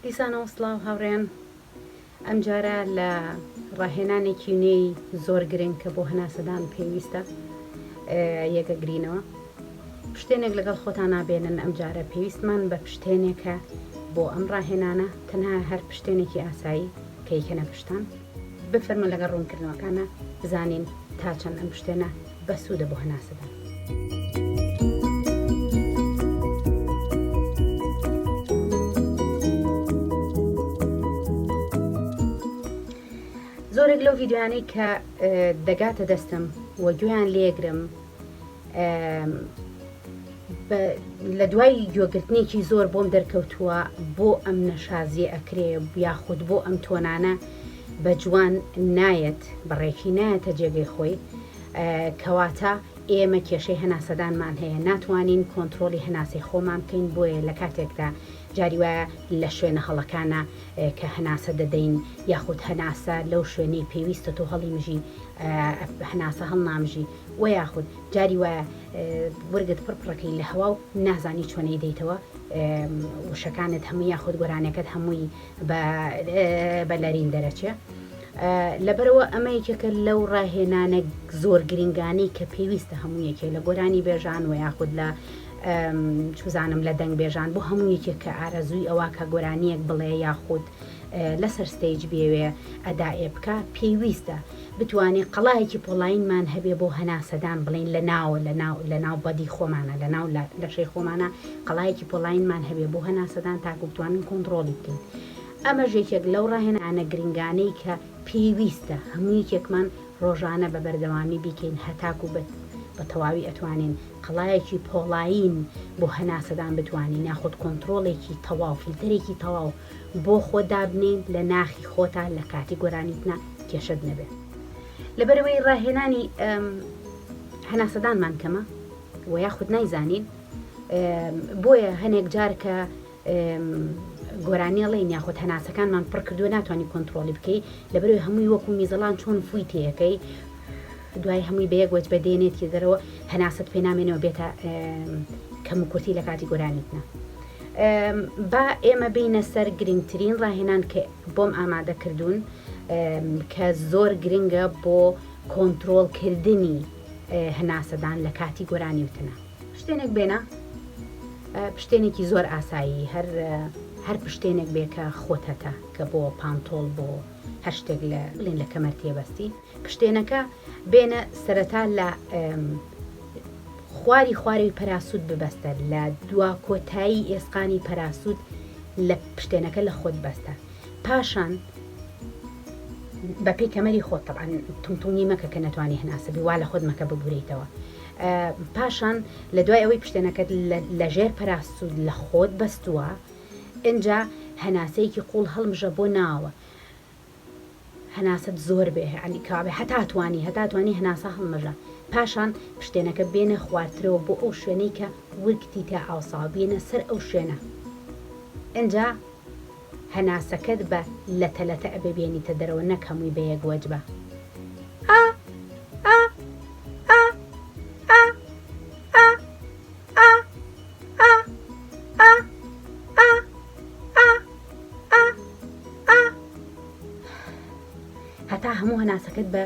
دیسانەوە سڵاو هاوڕێیان ئەمجارە لە ڕاهێنانێکی نوێی زۆر گرنگ کە بۆ هەناسەدان پێویستە یەکەگرینەوە پشتێنێک لەگەڵ خۆتان نابێنن ئەمجارە پێویستمان بە پشتێنێکە بۆ ئەم ڕاهێنانە تەنها هەر پشتێنێکی ئاسایی کە یکەنە پشتان بفەرموون لەگەڵ ڕوونکردنەوەکانە بزانین تا چەند ئەم پشتێنە بەسوودە بۆ هەناسەدان. زۆرێک لەو ڤیدیۆیانەی کە دەگاتە دەستم و گوێیان لێگرم لە دوای گوێگرتنێکی زۆر بۆم دەرکەوتووە بۆ ئەم نەشازیە ئەکرێ یاخود بۆ ئەم تۆنانە بە جوان نایەت بەڕێکی نایەتە جێگەی خۆی کەواتە ئێمە کێشەی هەناسەدانمان هەیە ناتوانین کۆنترۆڵی هەناسەی خۆمان بکەین بۆیە لە کاتێکدا جاری وایە لە شوێنە هەڵەکانە کە هەناسە دەدەین یاخود هەناسە لەو شوێنەی پێویستە تۆ هەڵیمژی هەناسە هەڵنامژی وە یاخود جاری وایە ورگت پڕ پڕەکەی لە هەوا و نازانی چۆن ئەیدەیتەوە وشەکانت هەموو یاخود گۆرانیەکەت هەمووی بە لەرین دەرەچێ لەبەرەوە ئەمە یەکێکە لەو ڕاهێنانە زۆر گرنگانەی کە پێویستە هەموو یەکێک لە گۆرانی بێژان و یاخود لە چوزانم لە دەنگ بێژان بۆ هەموو یەکێک کە ئارەزووی ئەوە کە گۆرانیەک بڵێ یاخود لەسەر stage بێوێ ئەدائێ بکا پێویستە بتوانێ قەڵایەکی پۆڵایینمان هەبێ بۆ هەناسەدان بڵێین لە ناوە لە ناو لە ناو body خۆمانە لە ناو لەشەی خۆمانە قەڵایەکی پۆڵایینمان هەبێ بۆ هەناسەدان تاکو بتوانین کۆنتڕۆڵی بکەین ئەمەش یەکێک لەو ڕاهێنانە گرنگانەی کە پێویستە هەموو یەکێکمان ڕۆژانە بە بەردەوامی بیکەین هەتاکو بە بە تەواوی ئەتوانین قەڵایەکی پۆڵایین بۆ هەناسەدان بتوانین یاخود کۆنتڕۆڵێکی تەواو فلتەرێکی تەواو بۆ خۆت دابنێین لە ناخی خۆتا لە کاتی گۆرانیتنا کێشەت نەبێ لەبەرئەوەی ڕاهێنانی هەناسەدانمان کەمە و یاخود نایزانین بۆیە هەنێک جار کە گۆرانیە ڵێین یاخود هەناسەکانمان پڕ کردووە ناتوانانی کۆنتترۆلی بکەی لەبەرەوەی هەمووی وەکو میزەڵان چۆن فوی تێەکەی دوای هەمووی بە یەک وەجبە دێنێتی دەرەوە هەناسەت پێ نامێنەوە بێتە کەم و کورتی لە کاتی گۆرانیتنا با ئێمە بینە سەر گرنگترین ڕاهێنان کە بۆم ئامادە کردوون کە زۆر گرنگە بۆ کۆنتترۆلکردنی هەناسەدان لە کاتی گۆرانی وتنە. پشتێنێک بێنە پشتێنێکی زۆر ئاسایی هەر هەر پشتێنێک بێ کە خۆت هەتە کە بۆ پانتۆڵ بۆ هەر شتێک لە بڵێن لە کەمەر تێبەستی پشتێنەکە بێنە سەرەتا لە خواری خوارەوی پەراسوت ببەستە لە دوا کۆتایی ئێسقانی پەراسوت لە پشتێنەکە لە خۆت بەستە پاشان بەپێی کەمەری خۆت تەبعەن تونگ تونگی مەکە کە نەتوانی هەناسە بی وا لە خۆت مەکە ببورێیتەوە پاشان لە دوای ئەوەی پشتێنەکەت لە ژێر پەراسوت لە خۆت بەستووە ئینجا هەناسەیەکی قوڵ هەڵمژە بۆ ناوە هەناسەت زۆر بێ یانی کەوابێ هەتا توانی هەتا توانی هەناسە هەڵمژە پاشان پشتێنەکە بێنە خوارترەوە بۆ ئەو شوێنەی کە ورگتی تیا ئاوساوە بێنە سەر ئەو شوێنە ئینجا هەناسەکەت بە لەتە لەتە ئەبێ بێنیتە دەرەوە نەک هەمووی بە یەک وەجبە ئا ئا ئا ئا ئا ئا ئا ئا ئا ئا ئا ئا هەتا هەموو هەناسەکەت بە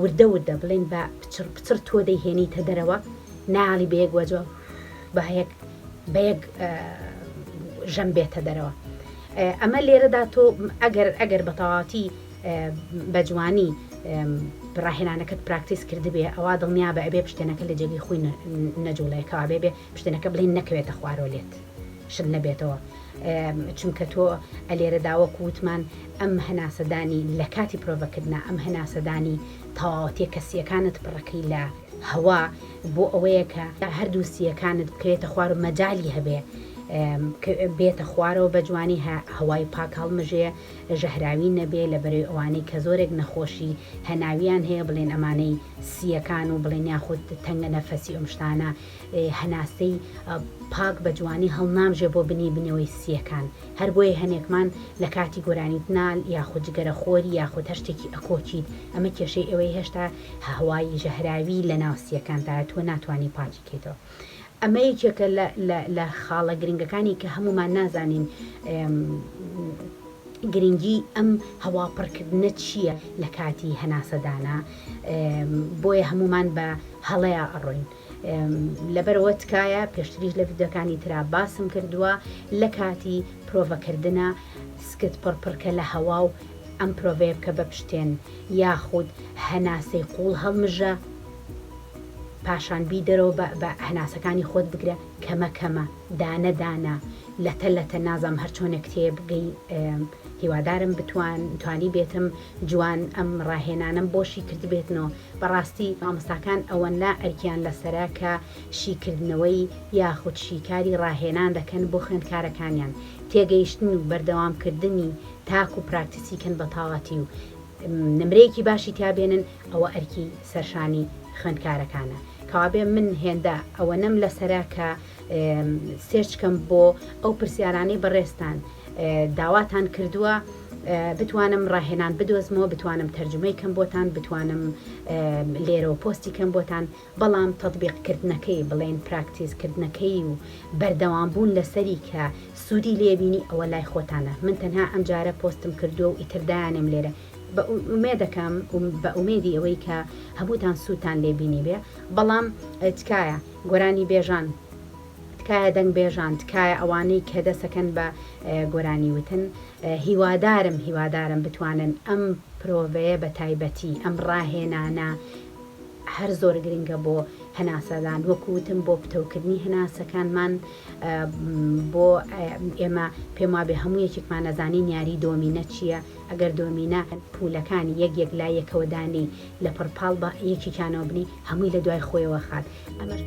وردە وردە بڵێن بە پچڕ پچڕ تۆ دەیهێنیتە دەرەوە ناڵی بە یەک وەجبە بە یەک بە یەک ژەم بێتە دەرەوە ئەمە لێرەدا تۆ ئەگەر ئەگەر بە تەواوەتی بە جوانی ڕاهێنانەکەت پراکتیس کردبێ ئەوە دڵنیا بە ئەبێ پشتێنەکە لە جێگەی خۆی نەجوڵێکەوە بێ بێ پشتێنەکە بڵێن نەکەوێتە خوارەوە لێت شل نەبێتەوە چونکە تۆ ئەلێرەدا وەکو وتمان ئەم هەناسەدانی لە کاتی پرۆڤەکردنا ئەم هەناسەدانی تەواوەتیە کەسیەکانت پڕەکەی لە هەوا بۆ ئەوەیە کە هەردوو سیەکانت بکەوێتە خوار و مەجالی هەبێ بێتە خوارەوە بە جوانی هەوای پاک هەڵمژێ ژەهراوی نەبێ لە بەرەی ئەوانەی کە زۆرێک نەخۆشی هەناویان هەیە بڵێن ئەمانەی سیەکان و بڵێن یاخود تەنگە نەفەسی ئەم شتانە هەناسەی پاک بە جوانی هەڵنامژێ بۆ بنی بنەوەی سیەکان هەر بۆیە هەنێکمان لە کاتی گۆرانیوتنا یاخود جگەرە خۆری یاخود هەر شتێکی ئەکۆکیت ئەمە کێشەی ئەوەی هێشتا هەوای ژەهراوی لە ناو سیەکاندایە تۆ ناتوانی پاکی کەیتەوە. ئەمە یەکێکە لە لە لە خاڵە گرنگەکانی کە هەموومان نازانین گرنگی ئەم هەوا پڕکردنە چییە لە کاتی هەناسەدانا بۆیە هەموومان بە هەڵەیا ئەڕۆین لەبەرئەوە تکایە پێشتریش لە ڤیدیۆکانی ترا باسم کردووە لە کاتی پرۆڤەکردنا سکت پڕ پڕکە لە هەوا و ئەم پرۆڤەیە بکە بە پشتێن یاخود هەناسەی قوڵ هەڵمژە پاشان بیدەرەوە بە بە هەناسەکانی خۆت بگرە کەمە کەمە دانە دانە لەتە لەتە نازانم هەرچۆنێک تێبگەی هیوادارم بتوان توانیبێتم جوان ئەم ڕاهێنانەم بۆ شیکردبێتنەوە بەڕاستی مامۆستاکان ئەوەنە ئەرکیان لەسەرە کە شیکردنەوەی یاخود شیکاری ڕاهێنان دەکەن بۆ خوێندکارەکانیان تێگەیشتن و بەردەوام کردنی تاکو پراکتسی کەن بەتەواتی و نمرەیەکی باشی تیا بێنن ئەوە ئەرکی سەرشانی خوێندکارەکانە کەوابێ من هێندە ئەوەنەم لەسەرە کە search کەم بۆ ئەو پرسیارانەی بەڕێزتان داواتان کردووە بتوانم ڕاهێنان بدۆزمەوە بتوانم تەرجومەی کەم بۆتان بتوانم لێرەوە پۆستی کەم بۆتان بەڵام تەتبیق کردنەکەی بڵێن پراکتیز کردنەکەی و بەردەوام بوون لەسەری کە سوودی لێ بینی ئەوە لای خۆتانە من تەنها ئەم جارە پۆستم کردووە و ئیتر دایانێم لێرە بە ئومێدەکەم بە ئومێدی ئەوەی کە هەمووتان سوودتان لێ بینیبێ بەڵام تکایە گۆرانی بێژان تکایە دەنگ بێژان تکایە ئەوانەی کە دەسەکەن بە گۆرانی وتن هیوادارم هیوادارم بتوانن ئەم پرۆڤەیە بە تایبەتی ئەم ڕاهێنانە هەر زۆر گرنگە بۆ هەناسەدان وەکو وتم بۆ پتەوکردنی هەناسەکانمان بۆ ئێمە پێم وابێ هەموو یەکێکمان ئەزانین یاری دۆمینە چییە ئەگەر دۆمینە پولەکانی یەک یەک لای یەکەوە دانێی لە پڕ پاڵ بە یەکێکیانەوە بنێی هەمووی لە دوای خۆیەوە خات ئەمەش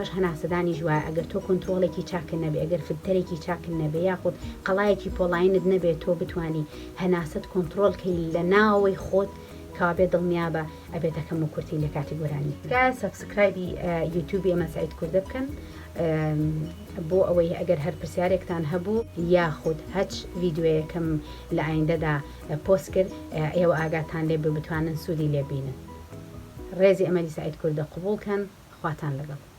ئەمەش هەناسەدانیش وایە ئەگەر تۆ کۆنترۆڵێکی چاکت نەبێ ئەگەر فلتەرێکی چاکت نەبێ یاخود قەڵایەکی پۆڵاینت نەبێ تۆ بتوانی هەناسەت کۆنترۆڵ کەی لە ناوەوەی خۆت کەوابێ دڵنیابە ئەبێتە کەم و کورتی لە کاتی گۆرانی. تکایە subscribe ی یوتیوبی ئەمە سەعید کوردە بکەن بۆ ئەوەی ئەگەر هەر پرسیارێکتان هەبوو یاخود هەچ ڤیدیۆیەکم لە ئایندەدا پۆست کرد ئێوە ئاگاتان لێ بێ بتوانن سوودی لێ بینن. ڕێزی ئەمەلی سەعید کوردە قبوڵ کەن خواتان لەگەڵ.